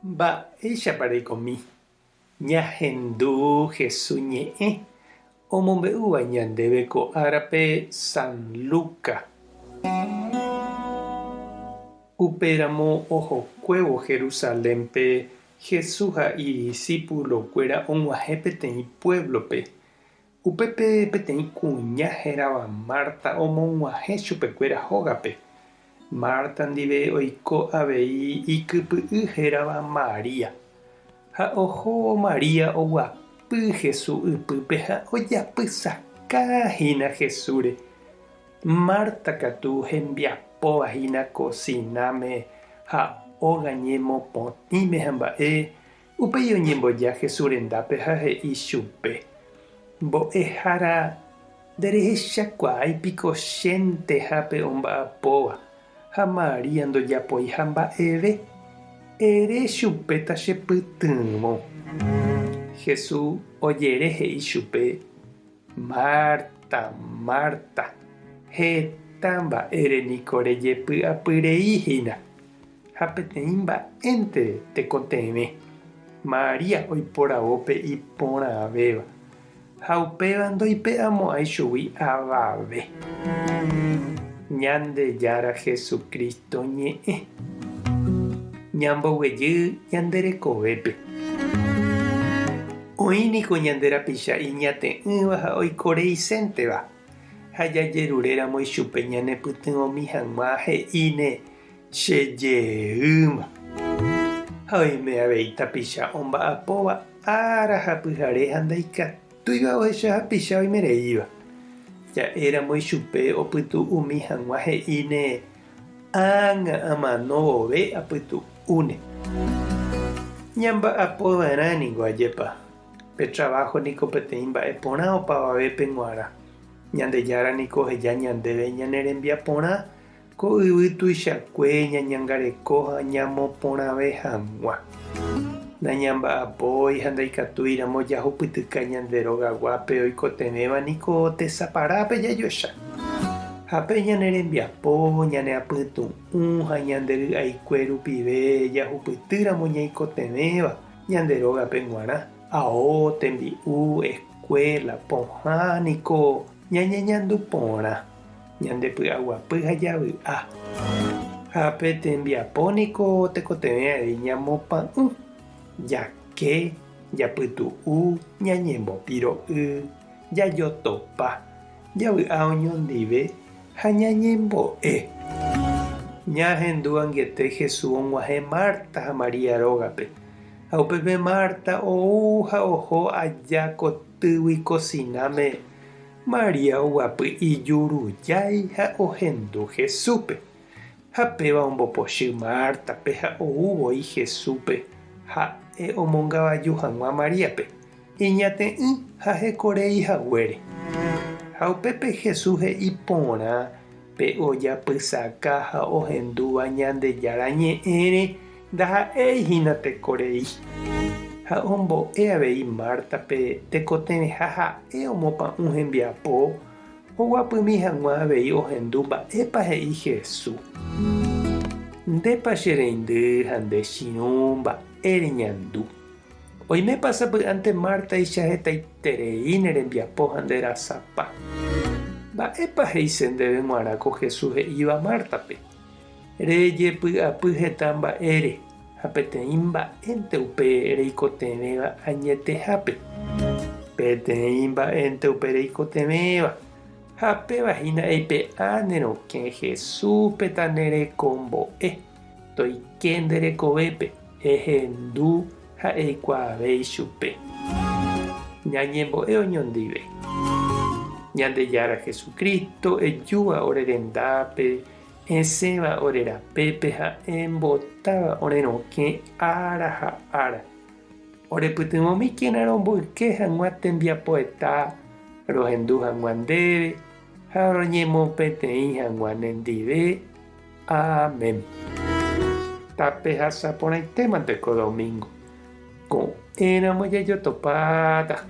Mba'éichapa reikomi ñahendu Hesu ñe'ẽ omombe'úva ñandéve ko árape San Luca? Upéramo ohokuévo Jerusalénpe Hesu ha idisípulokuéra og̃uahẽ peteĩ puévlope. Upépe peteĩ kuña hérava Marta omog̃uahẽ chupekuéra hógape. Marta ndive oiko avei ikypy'y hérava María. Ha oho María oguapy Jesús ypýpe ha ojapysaka hína Jesúsre. Marta katu hembiapóva hína kosináme ha óga ñemopotĩme ha mba'e, Upéi oñemboja Jesús rendápe ha he'i chupe, Mbo'ehára, nderehechakuaái piko chénteha pe omba'apóva, ha María ndojapoiha mba'eve? Ere chupe tachepytyvõ. Jesús ojere he'i chupe, Marta, Marta, heta mba'ére niko rejepy'apyrei hína. Ha peteĩ mba'énte tekotevẽ, María oiporavo pe iporãvéva, ha upéva ndoipe'amo'ãi chugui avave. Ñandejára Jesucristo ñe'ẽ. Ñamboguejy ñande rekovépe. Oĩ niko ñande rapicha iñate'ỹva ha oikoreisénteva, ha jajeruréramo ichupe ñanepytyvõmi hag̃ua he'íne Che jeýma. Ha oime avei tapicha omba'apóva ára ha pyhare ha ndaikatúiva ohecha hapicha oimereíva. Ja'éramo ichupe opytu'umi hag̃ua he'íne ág̃a amano vove apytu'úne. Ñamba'apo va'erã ningo ajépa. Pe traváho niko peteĩ mba'e porã opavavépe g̃uarã. Ñandejára niko oheja ñandéve ñane rembiaporã Ko yvy tuichakue ñañangareko ha ñamoporãve hag̃ua. Nañamba'apói ha ndaikatúiramo jahupytyka ñande rogaguápe oikotevẽva niko tesaparápe jajoecha. Ha pe ñane rembiapo, ñane apytu'ũ ha ñande ry'aikue rupive jahupytýramo ñaikotevẽva ñande rógape g̃uarã, ao, tembi'u, escuela, pohã niko ñañeñandu porã. Ñande py'aguapy ha javy'a. Ha pe tembiapo niko tekotevẽ avei ñamopa'ũ, jake, japytu'u, ñañembopiro'y, jajotopa, javy'a oñondive ha ñañembo'e. Ñahendu angete Jesús og̃uahẽ Marta ha María rógape, ha upépe Marta ou ha oho aja kotýgui kosináme María oguapy ijurujái ha ohendu Jesúspe. Ha péva ombopochy Mártape ha ou voi Jesúspe ha'e omongavaju hag̃ua Maríape, iñate'ỹ ha hekorei haguére. Ha upépe Jesús he'i porã pe ojapysaka ha ohendúva Ñandejára ñe'ẽre Ndaha'éi hína tekorei. Ha ombo'e avei Mártape tekotevẽha ha'e omopa'ũ hembiapo, oguapymi hag̃ua avei ohendu mba'épa he'i Jesús. Ndépa che reindy ha nde chirũ mba'e reñandu? Oimépa sapy'ánte Mártaicha hetaiterei ne rembiapo ha nde rasapa? Mba'épa he'ise ndéve g̃uarã ko Jesús he'íva Mártape? Rejepy'apy heta mba'ére ha peteĩ mba'énte upe reikotevẽva añetehápe. Peteĩ mba'énte upe reikotevẽva, ha péva hína eipe'a ne rokẽ Jesúspe tanerekombo'e, toike nde rekovépe, ehendu ha eikuaave ichupe. Ñañembo'e oñondive. Ñandejára Jesucristo, ejúva ore rendápe, Esẽva ore rapépe ha embotáva ore rokẽ ára ha ára. Orepytyvõmíkena romboyke hag̃ua tembiapoeta rohendu hag̃ua ndéve ha roñemopeteĩ hag̃ua nendive. Amén. Tapehasa porãitémante ko domingo. Ko'ẽramo jajotopáta.